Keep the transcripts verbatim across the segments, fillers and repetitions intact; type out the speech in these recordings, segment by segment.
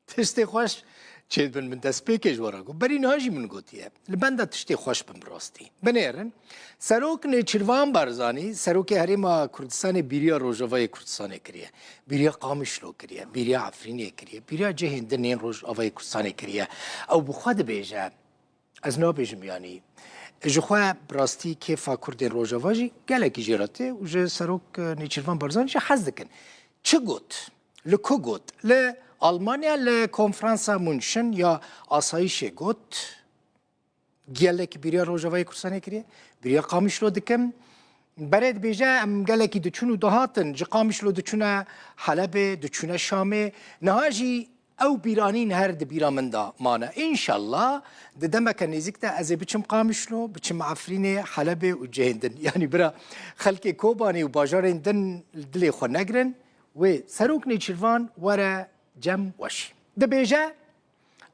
Tiştê xweş çêdibin, min destpêkê ji we re got. Berî niha jî min gotiye. Li benda tiştê xweş bin bi rastî. Binêrin, Serok Nêçîrvan Barzanî, Serokê Herêma Kurdistanê bîriya Rojavayê Kurdistanê kiriye. Bîriya Qamişlo kiriye, bîriya Efrînê kiriye, bîriya cihên din ên Rojavayê Kurdistanê kiriye. Ew bi xwe dibêje, ez nabêjim yanî. Ji xwe bi rastî kêfa Kurdên Rojava jî gelekî jê re tê û ji Serok Nêçîrvan Barzanî jî hez dikin. Çi got? Li ku got? Li Almanya li konferansa München ya asayîşê got, gelekî bîriya Rojavayê Kurdistanê kiriye, bîriya Qamişlo dikim. Berê dibêje, em gelekî diçûn û dihatin, ji Qamişlo diçûne Helebê, diçûne Şamê. Niha jî ew bîranîn her di bîra min de mane. Înşallah di demeke nêzîk de ez ê biçim Qamişlo, biçim Efrînê, Helebê û cihên din. Yanî bira xelkê Kobanê û bajarên din li dilê xwe negirin. Wê Serok Nêçîrvan were cem weşî. Dibêje,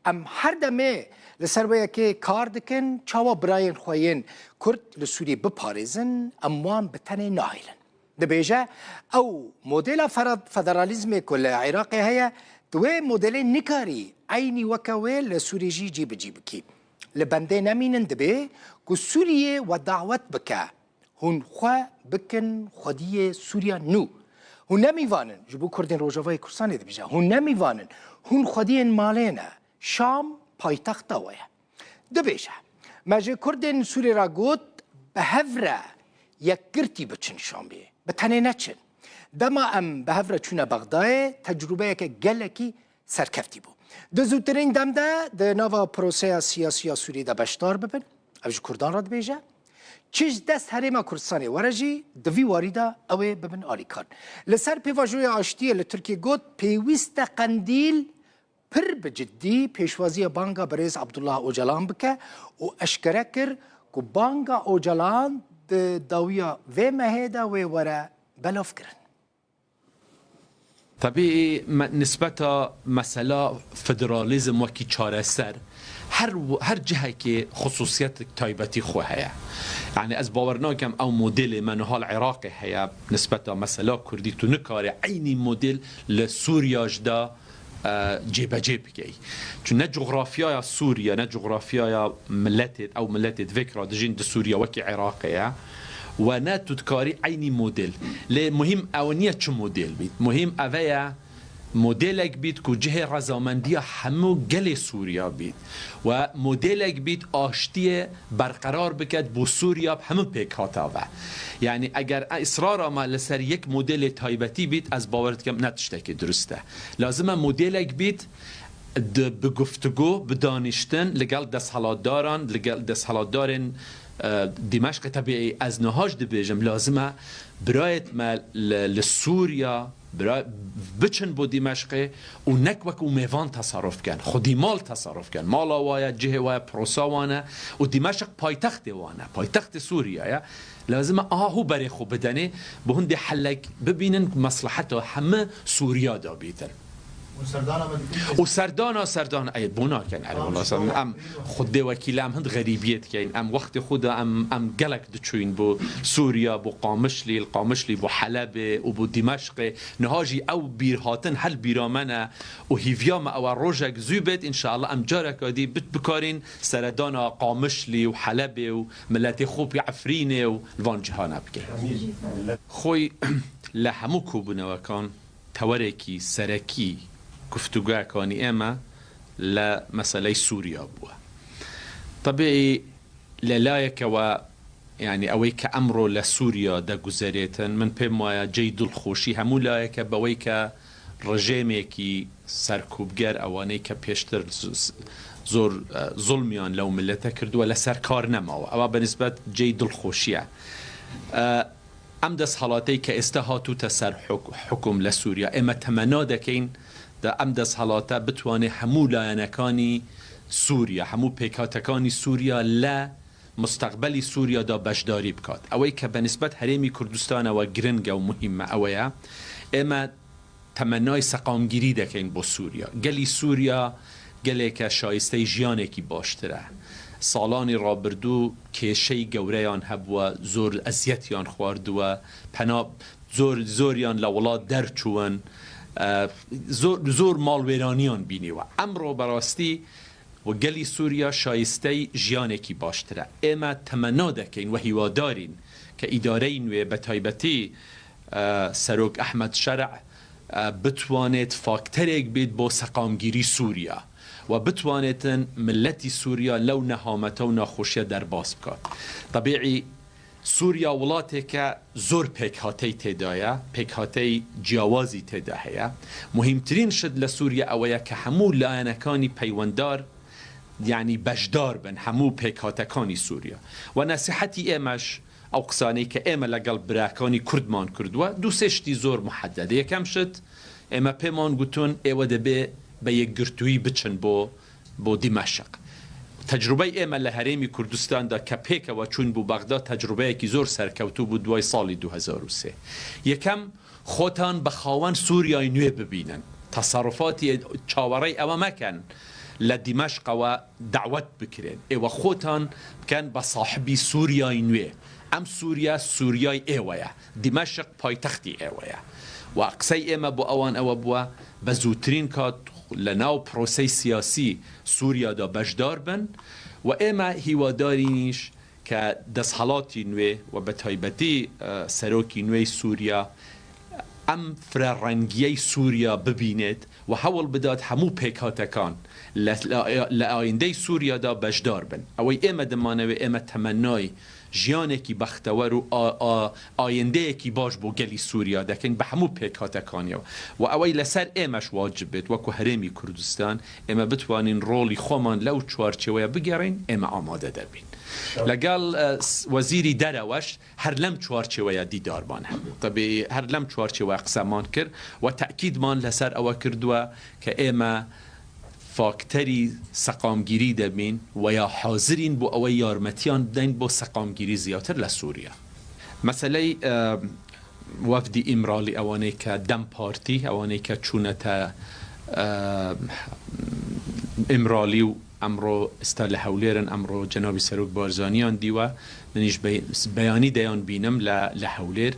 em her demê li ser wê yekê kar dikin, çawa birayên xwe yên Kurd li Sûriyê biparêzin, em wan bi tenê nahêlin. Dibêje, ew modela fera-, federalîzmê ku li Iraqê heye, tu wê modelê nikarî eynî weke wê li Sûriyê jî cîbicî bikî. Li bendê nemînin, dibê ku Sûriyê we dawet bike. Hûn xwe bikin xwediyê Sûriya nû. Hûn ne mîvan in, ji bo Kurdên Rojavayê Kurdistanê dibêje, hûn ne mîvan in, hûn xwediyên malê ne. Şam paytexta we ye. Dibêje, me ji Kurdên Sûriyê re got, bi hev re yekgirtî biçin Şamê. Bi tenê neçin. Dema em bi hev re çûne Bexdayê, tecrûbeyeke gelekî serkeftî bû. Di zûtirîn dem de di nava proseya siyasî ya Sûriyê de beşdar bibin. Ev ji Kurdan re dibêje. Çi ji dest Herêma Kurdistanê were jî di vî warî de ew ê bibin alîkar. Li ser pêvajoya aştiyê li Tirkiyê got, pêwîst e Qendîl pir bi ciddî pêşwaziya banga birêz Abdullah Ocalan bike û eşkere kir ku banga Ocalan di dawiya vê mehê de wê were belavkirin. Tebî me, nisbeta mesela federalîzm wekî çareser her, her cihekê xisûsiyetek taybetî xwe heye. Yanî ez bawer nakem ew modelê me niha li Iraqê heye, nisbeta mesela Kurdî tu nikarî eynî model li Sûriya jî de e, cêbecê bikey. Çun ne cografyaya Sûriye, ne cografyaya miletê, ew miletê di vê kira dijîn di Sûriye wekî Iraqê ye. We ne tu dikarî eynî model. Lê muhîm ew niye çi model bît. Muhîm eve ye modelek bît ku cihê rezamendiya hemû gelê Sûriya bît. We modelek bît aştiyê berqerar biket bo Sûriya bi hemû pêkhata ve. Yanî eger e, israra me li ser yek modelê taybetî bît, ez bawer dikim ne tiştekî dirust e. Lazim e modelek bît di, bi guftûgo, bi danîştin li gel desthilatdaran, li gel desthilatdarên, e, Dîmeşqê. Tebî ez niha jî dibêjim, lazim e birayêt me li, li Sûriya bira, biçin bo Dîmeşqê û nek wek û mêvan teserruf ken. Xwedî mal teserruf ken. Mala wa ye, cihê wa ye, prosa wan e û Dîmeşq paytextê wan e, paytextê Sûriya ye. Lazim e aha hû berê xwe bidenê, bi hundê helek bibînin ku mesleheta heme Sûriya da bîtin. Û serdana me dikin. Û serdana, serdana, ey, bo nakin, erê wela, em xwedê wekîle em hind xerîbiyê dikeyin. Em wextê xwe de em, em gelek diçûyin bo Sûriya, bo Qamişlî, li Qamişlî bo Helebê û bo Dîmeşqê. Niha jî ew bîr hatin hel bîra me ne û hîviya me ew e rojek zû bêt, înşallah em careka dî bit-, bikarîn seredana Qamişlî û Helebê û miletê xwe pî Efrînê û li van cihana bikin. Xwî li hemû kobûnewekan tewerekî serekî guftûgoyekaniye me li meseley Sûriya bûye. Tebî li layeke we, yanî ewey ke emro li Sûriya de guzerêtin, min pê maye cey dilxweşî hemû layeke be wey ke rejêmekî serkûbger, ewaney ke pêştir z-, z-, zor, e, zulmiyan lew milete kirduwe, li ser kar nemawe. Ewa bi nisbet cey dilxweşî ye. E, em desthilatey ke êste hatûte ser huk-, hukum li Sûriya, ême temena dekeyn de em desthilate bitwane hemû layenekanî Sûriya, hemû pêkhatekanî Sûriya li mustaqbelî Sûriya de beşdarî bikat. Ewey ke bi nisbet Herêmî Kurdistana we giring e û muhîm me ewe ye. Ême temenayê seqamgirî dekeyn bo Sûriya. Gelî Sûriya gelêke şayisteyê jiyanekî baştir e. Salanî rabirdû kêşeyî gewreyan hebûwe, zor eziyetiyan xwardiwe, pena zor, zoriyan li welat derçûwin. E, zor, zor malwêraniyan bîniwe. Emro berastî û gelî Sûriya şayistey jiyanekî baştir e. Ême temenna dekeyn we hîwadarîn ke îdareyên wê, be taybetî, e, Serok Ehmed Şer'a, e, bitwanêt fakterêk bêt bo seqamgîrî Sûriya we bitwanêtin milletî Sûriya lew nehamete û naxweşiya derbas bikat. Tebîî Sûriya welatêke zor pêkhatey tê de ye, pêkhatey ciyawazî tê de heye. Muhîmtirîn şid le Sûriya ew ye ke hemû layenekanî peywendar, yanî beşdar bin hemû pêkhatekanî Sûriya. We nesîhetî êmeş ew qisaney ke ême legel birakanî Kurdman kirduwe, du sê ştî zor muhedded. Yekem şit, ême pêman gutun, êwe dibê be yekgirtûyî biçin bo, bo Dîmeşq. Tecrubey ême le herêmî Kurdistan de ke pêkewe çûn bo Bexda, tecrubeyekî zor serkewtû bû duway salî du hezar û sê. Yekem, xotan be xawen Sûriyayê nûê bibînin. Teserrufatî çawerey ewe meken le Dîmeşqewe dawet bikirin. Êwe xotan biken be sahibî Sûriyayê nûê. Em Sûriya, Sûriyayê êwe ye. Dîmeşq paytextî êwe ye. We qisey ême bo ewan ewe bûwe, be zûtirîn kat le nav prosey siyasî Sûriya de beşdar bin. We ême hîwadarîn îş ke desthilatî nûê we be taybetî, e, serokî nûê Sûriya em firerengiyey Sûriya bibînêt we hewl bidat hemû pêkhatekan le, le, le ayîndey Sûriya de beşdar bin. Ewey ême dimane wê ême temennayî jiyanekî bextewer û a, a, ayîndeyekî baş bo gelî Sûriya dekin be hemû pêkhatekan ye. We ewey le ser êmeş wacib bêt wekû herêmî Kurdistan ême bitwanîn rolî xweman lew çarçeweya bigerîn ême amade debîn. Legel, e, s-, wezîrî dereweş her lem çarçeweya dîdarman hebû. Tebî her lem çarçeweya qiseman kir we tekîdman le ser ewe kirduwe ke ême fakterî seqamgîrî de bîn we ya hazirîn bo ewey yarmetiyan bideyn bo seqamgîrî ziyatir le Sûriya. Meseley, e, wefdî Îmralî, ewanê ke DEM Partî, ewanê ke çûne te, e, Îmralî û emro esta li Hewlêr in, emro cenabî Serok Barzaniyan dî we, min îş be-, beyanî deyan bînim le, le Hewlêr.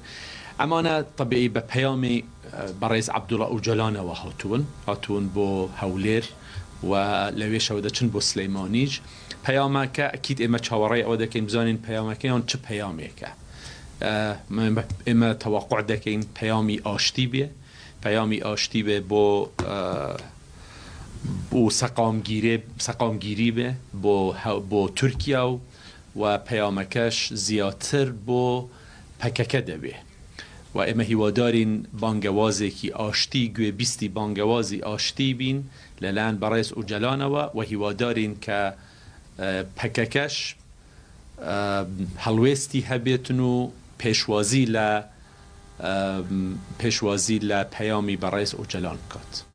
Emane tebîî be peyamê, e, berêz Abdullah Ocalan ewe hatûn, hatûn bo Hewlêr we le wê şewe de çin bo Sileymanî jî. Peyameke, ekîd ême çawerey ewe dekin bizanîn peyameke yan çi peyamêke e. E, me, me, ême teweqû dekin peyamî aştî bê, peyamî aştî bê bo, e, bo seqamgîrê, seqamgîrî bê bo he-, bo Tirkiye û we peyamekeş ziyatir bo P K K de bê. We ême hîwadarîn bangewazekî aştî, guê bîstî bangewazî aştî bîn, le layen berêz Ocalan ewe, we hîwadarîn ke, e, P K K'ş, e, helwêstî hebêtin û pêşwazî le, e, pêşwazî le peyamî berêz Ocalan bikat.